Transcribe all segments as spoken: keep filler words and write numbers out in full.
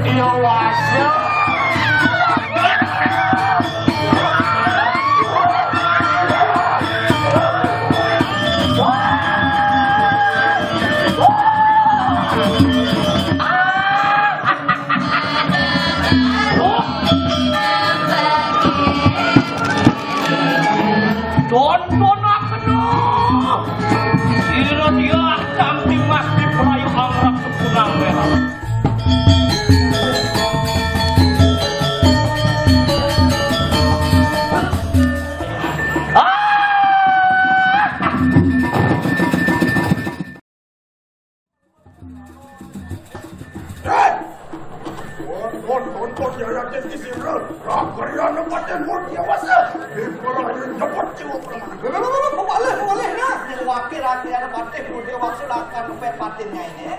Iya, wasa. Tontonaken. Sira diah kanthi mas diprayu angrep sepunang merah. Hei! Kon, kon, kon, kon, ya, ya, ya, ya, ya, ya, Rakyat Patih Murti Wasa. Di Pura Nyebut Jiwa Permana. Boleh, boleh, nah. Yang wakil Rakyat Patih Murti Wasa akan ngepet patinnya ini.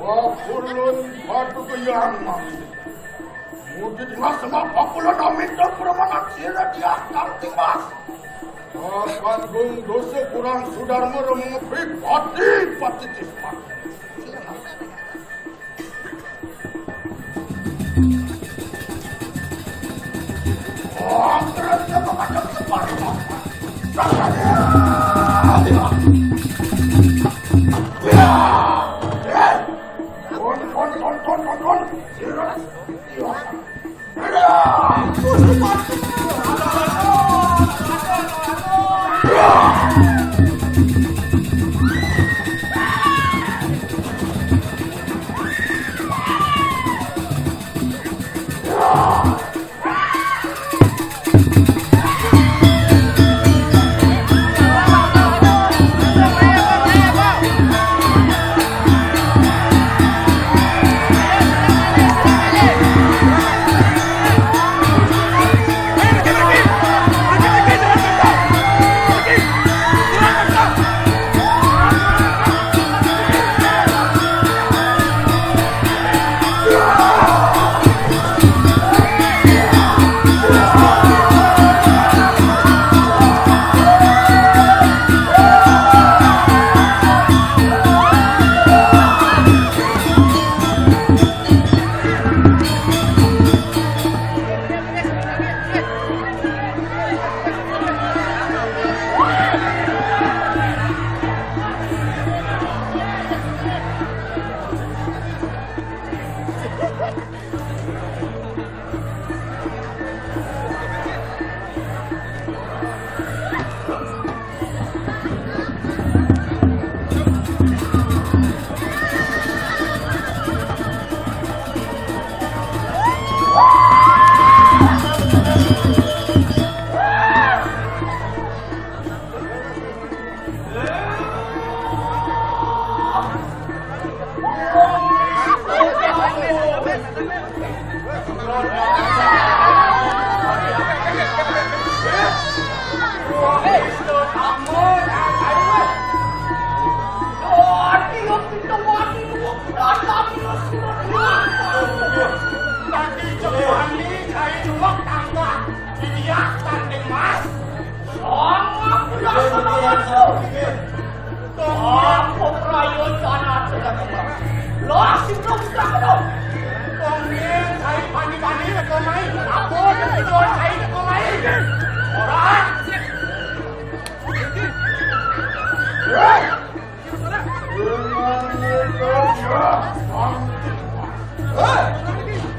Wah, ulun batu ke yang mami. Mujud mas sama pakulan amin dan permana sira diakang timbas. Akan gung dosa kurang sudar merem ngepribadi pati tismat.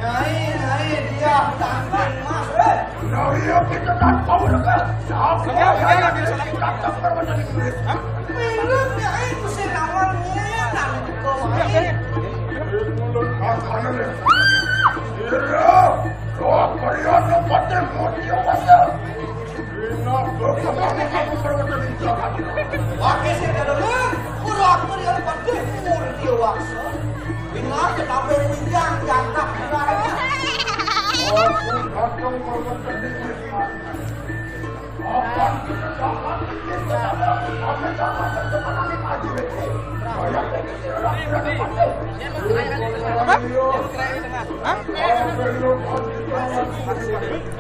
Nyai, nyai, dia tangkeng mas, eh. Nah, iya, kita tak tahu juga. Siapa yang ditangkap kalau menjadi kulit? Hah? Belum, nyai, kusir awal nyai, nang kau main. Mulut kakaknya nih. Iya, doa kalian dapat yang mau dia masa. Pakai sing kada lur, pura aku yang pati murti waksa. Tinggal tetapi kujang jangkak. Aku datang berkending nikmat. Apa kita dapat kita dapat kita dapat kita dapat. Apa? Hah?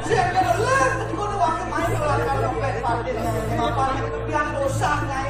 Sing kada lur, kudu wakil main ulah kalau pet patin. Apa yang dosa nyai?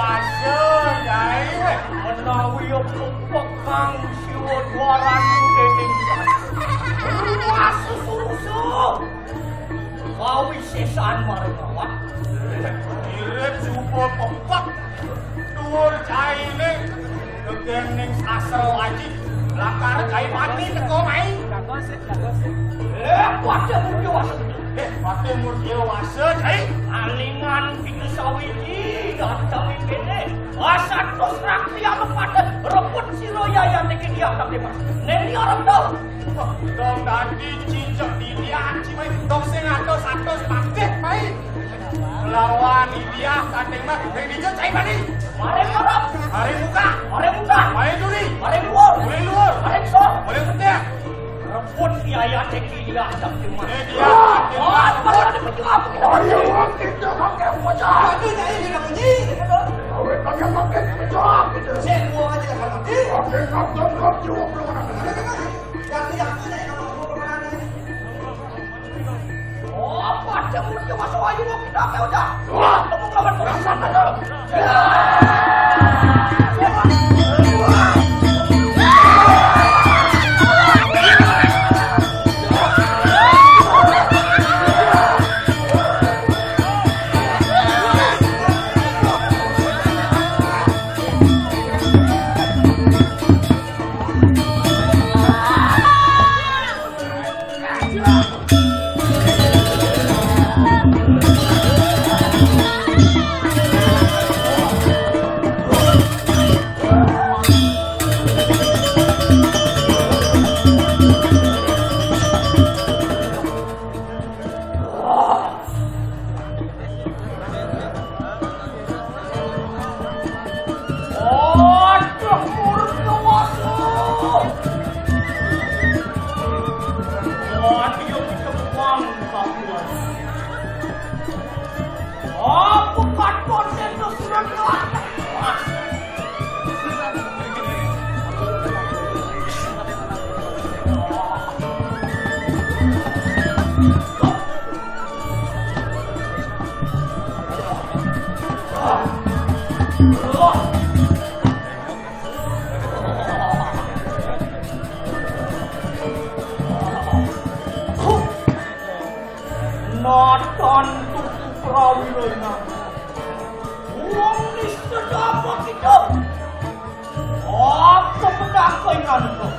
wasa, Cai. Menawi pepek kang siwa dwaran dening sastra. Wasa surusa. Kawisésan marang awak. Irit suba pepek. Duur caine. Gedeng ning sastra aji. Lakar cai mati teka mai. Eh, pada murti wasa. Eh, pada murti wasa, cai. Alingan kita sawiji, dadi kene. Asatus rakyat pada rebut sira yayane ke dia tapi mas. Neni orang tahu. Dong dadi cincang di dia, cimai. Dong sing atus-atus pasti, mai. Lawan India, tanding mah, yang dijak cai mani. Mari korok. Mari buka. Mari buka. Mari duri. Mari luar. Mari luar. Mari sok. Mari petir. Rebut biaya teki dia, jam cuma. Eh, dia. Wah, pada ada penyuap. Mari uang kita pakai bocah. Itu jadi dia bunyi. Pakai pakai bocah gitu. Saya buang aja lah kalau. Pakai kapten kapten. Yang yang punya yang mau. Oh, pada mulia masuk ayu mau kita apa udah? Wah, kamu kawan orang sana. Aduh, murka wasa. Wah, dia kita buang kapuan. Apa katon itu surat kelas? Natan tuku prawira inang. Wong nista apa kita? Apa pedang kau inang kau?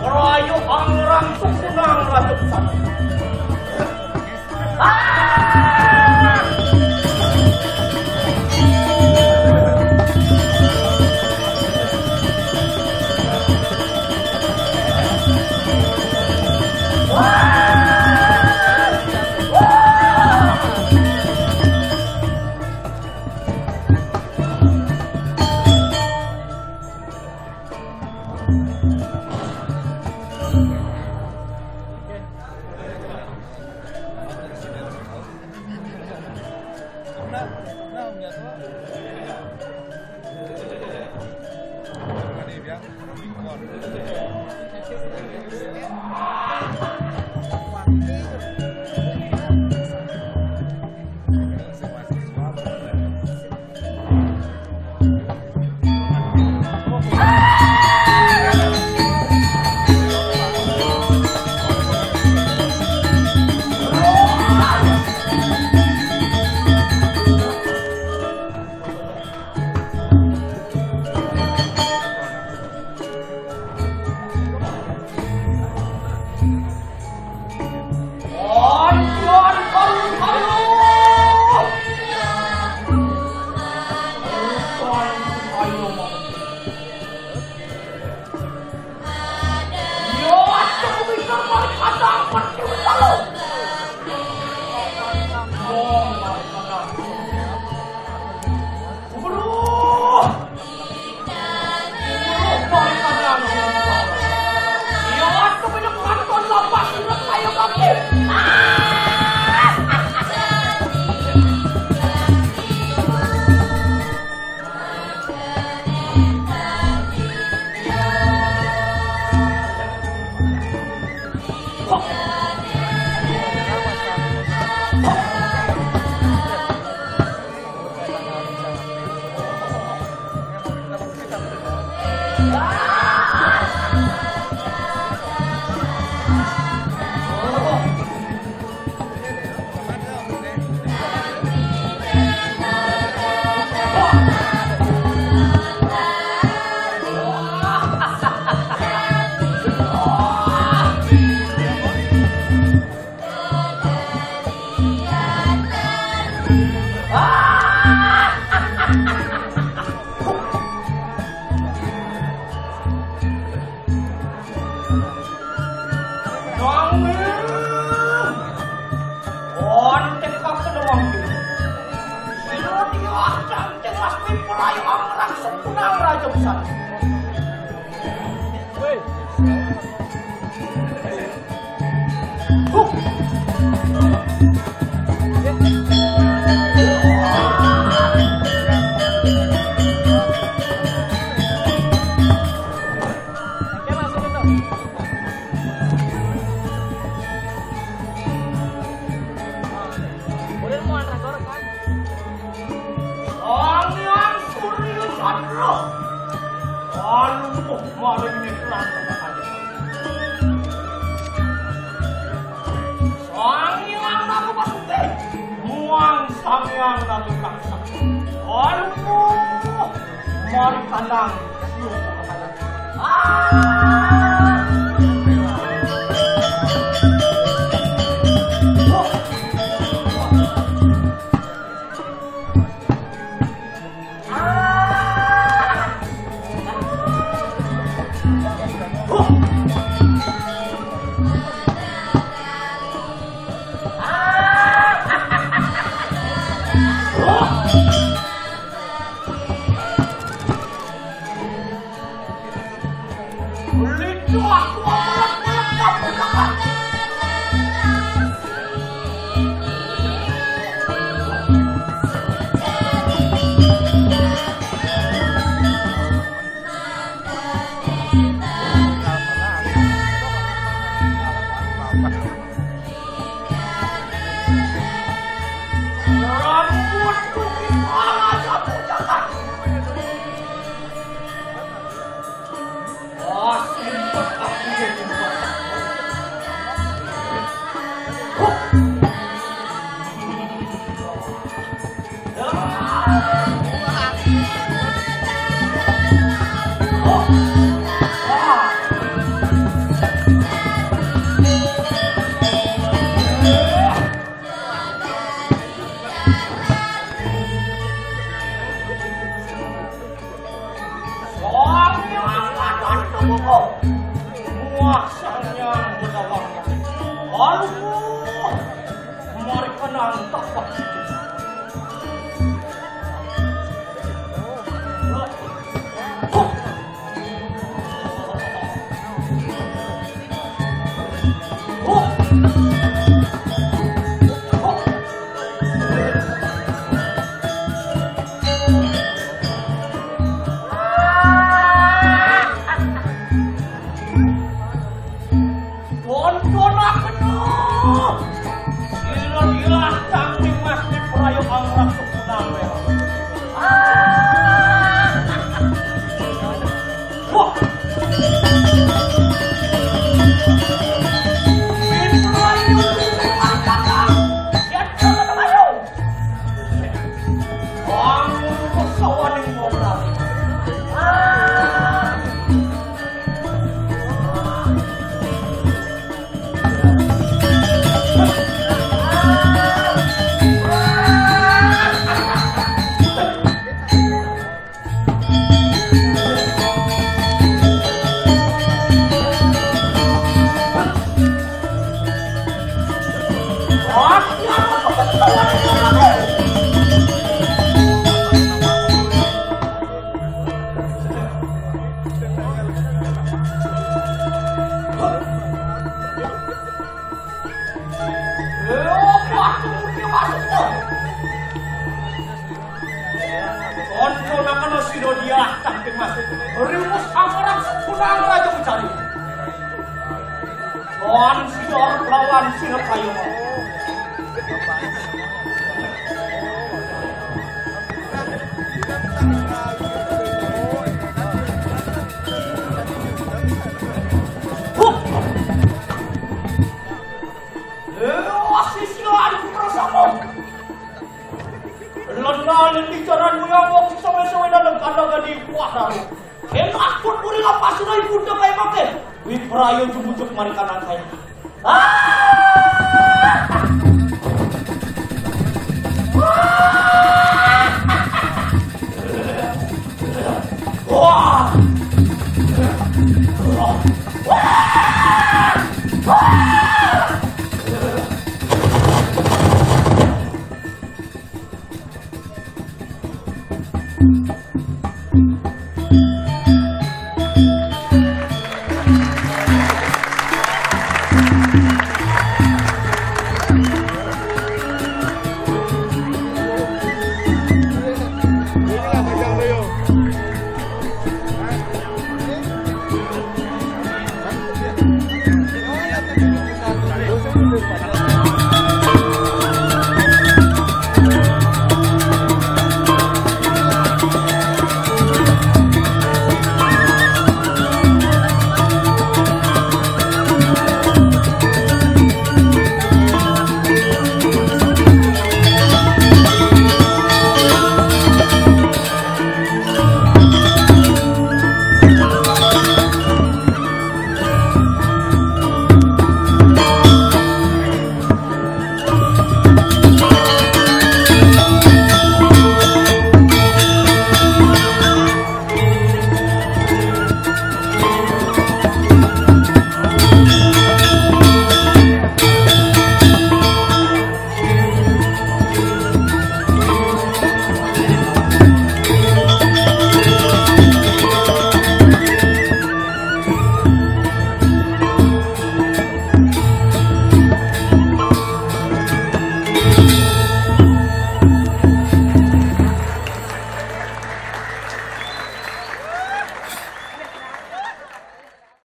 Rayo angrang sukunang raja besar. Ah! Angiang Surya Satria. Aluh, maring niklan. Sangiang Naga Pasuti. Muang Sangiang Naga Raksa. Aluh, mari kandang. Ah! Muah sangnya menawang. Aluh, mari kenang tak pasti. Konco nakana sira diah tangke mas. Rimus amarang sepunang raja mencari. Kon sira lawan sira kayo. Huh. Eh, wah, sisi lari ku perasaan. Lena leti jaran muyang wong sisa meso wena lengkana gadi kuah daru. Enak pun uri lapas sudah ibu udah kayak pakai. Wiprayo jumujug mari kanan saya. Ah!